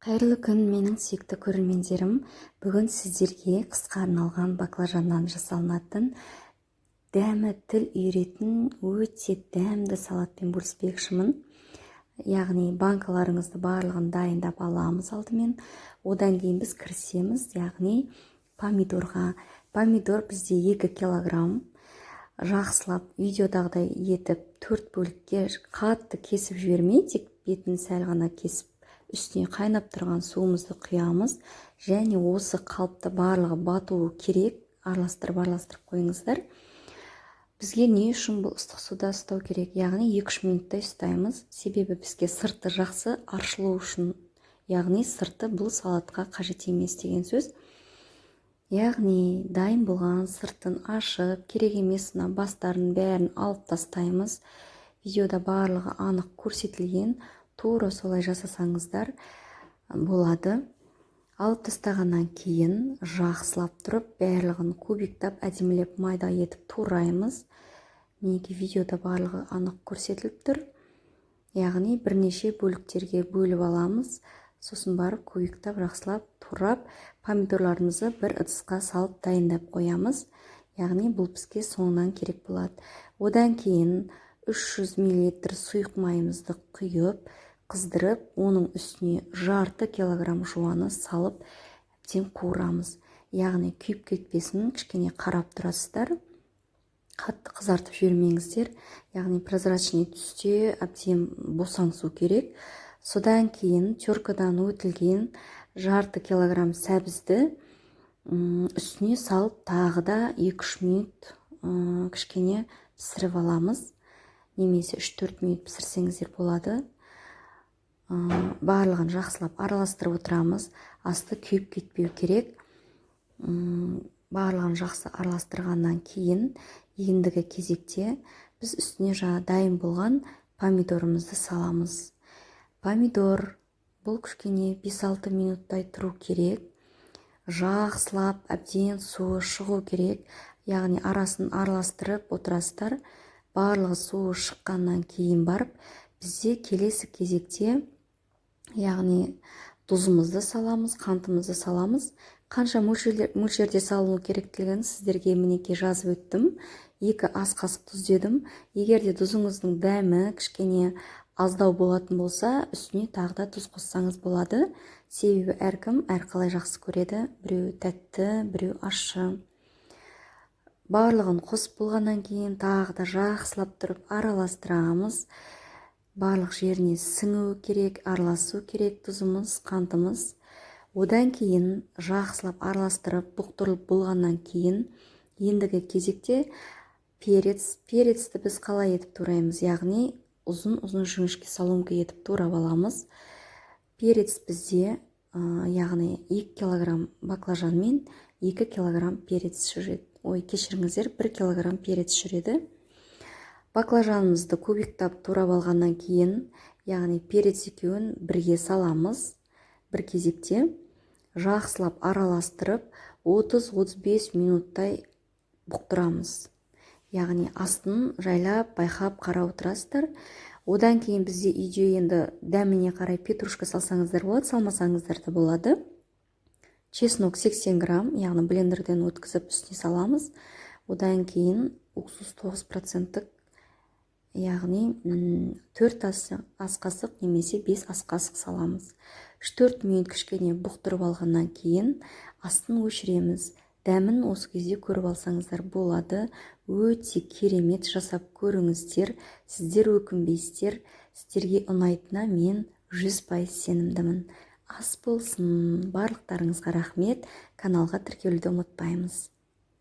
Қайырлы күн, менің сүйікті көрермендерім! Бүгін сіздерге қысқа арналған баклажаннан жасалынатын, дәмі тіл үйіретін өте дәмді салатпен бөліспекшімін. Яғни банкаларыңызды барлығын дайындап аламыз алдымен. Одан кейін біз кірісеміз, яғни помидорға. Помидор бізде 2 килограмм. Жақсылап видеодағыдай етіп төрт бөлікке, қатты кесіп жібермей, тек бетін сәл ғана кесіп, үстіне қайнап тұрған суымызды құямыз және осы қалыпта барлығы батуы керек. Араластырып, араластырып қойыңыздар. Бізге не үшін бұл ыстық суда ұстау керек? Яғни 2-3 минуттай ұстаймыз, себебі бізге сырты жақсы аршылу үшін, яғни сырты бұл салатқа қажет емес деген сөз. Яғни дайын болған сыртын ашып, керек емес мына бастарын бәрін алып тастаймыз. Видеода барлығы анық көрсетілген, тура солай жасасаңыздар болады. Алып тастағаннан кейін жақсылап тұрып барлығын кубиктап, әдемілеп майда етіп тураймыз. Мінекей, видеода барлығы анық көрсетіліп тұр. Яғни бірнеше бөліктерге бөліп аламыз, сосын барып кубиктап, жақсылап турап, помидорларымызды бір ыдысқа салып дайындап қоямыз. Яғни бұл бізге соңынан керек болады. Одан кейін 300 мл сұйық майымызды құйып, қыздырып, оның үстіне жарты килограмм жуаны салып, әбден қуырамыз. Яғни күйіп кетпесін, кішкене қарап тұрасыздар, қатты қызартып жібермеңіздер. Яғни прозрачный түсте әбден босаңсу керек. Содан кейін теркадан өтілген жарты килограмм сәбізді үстіне салып, тағы да 2-3 минут кішкене пісіріп аламыз немесе 3-4 минут пісірсеңіздер болады. Барлығын жақсылап араластырып отырамыз, асты күйіп кетпеу керек. Барлығын жақсы араластырғаннан кейін ендігі кезекте біз үстіне жаңа дайын болған помидорымызды саламыз. Помидор бұл кішкене 5-6 минуттай тұру керек, жақсылап әбден суы шығу керек. Яғни арасын араластырып отырасыздар. Барлығы суы шыққаннан кейін барып бізде келесі кезекте, яғни тұзымызды саламыз, қантымызды саламыз. Қанша мөлшерде салыну керектігін сіздерге, мінекей, жазып өттім. 2 ас қасық тұз дедім. Егер де тұзыңыздың дәмі кішкене аздау болатын болса, үстіне тағы да тұз қоссаңыз болады, себебі әркім әрқалай жақсы көреді: біреу тәтті, біреу ащы. Барлығын қосып болғаннан кейін тағы да жақсылап тұрып араластырамыз. Барлық жеріне сіңу керек, араласу керек тұзымыз, қантымыз. Одан кейін жақсылап араластырып, бұқтырылып болғаннан кейін ендігі кезекте перец. Перецті біз қалай етіп тураймыз? Яғни ұзын ұзын жіңішке соломка етіп турап аламыз. Перец бізде, яғни 2 килограмм баклажанмен 2 килограмм перец жүреді, ой, кешіріңіздер, 1 килограмм перец жүреді. Баклажанымызды кубиктап турап алғаннан кейін, яғни перец екеуін бірге саламыз. Бір кезекте жақсылап араластырып, 30-35 минуттай бұқтырамыз. Яғни астын жайлап байқап, қарап отырасыздар. Одан кейін бізде үйде енді дәміне қарай петрушка салсаңыздар болады, салмасаңыздар да болады. Чеснок 80 грамм, яғни блендерден өткізіп, үстіне саламыз. Одан кейін уксус 9 проценттік, яғни 4 ас қасық немесе 5 ас қасық саламыз. 3-4 минут кішкене бұқтырып алғаннан кейін астын өшіреміз. Дәмін осы кезде көріп алсаңыздар болады. Өте керемет, жасап көріңіздер, сіздер өкінбейсіздер. Сіздерге ұнайтынына мен 100% сенімдімін. Ас болсын! Барлықтарыңызға рахмет! Каналға тіркелуді ұмытпаймыз.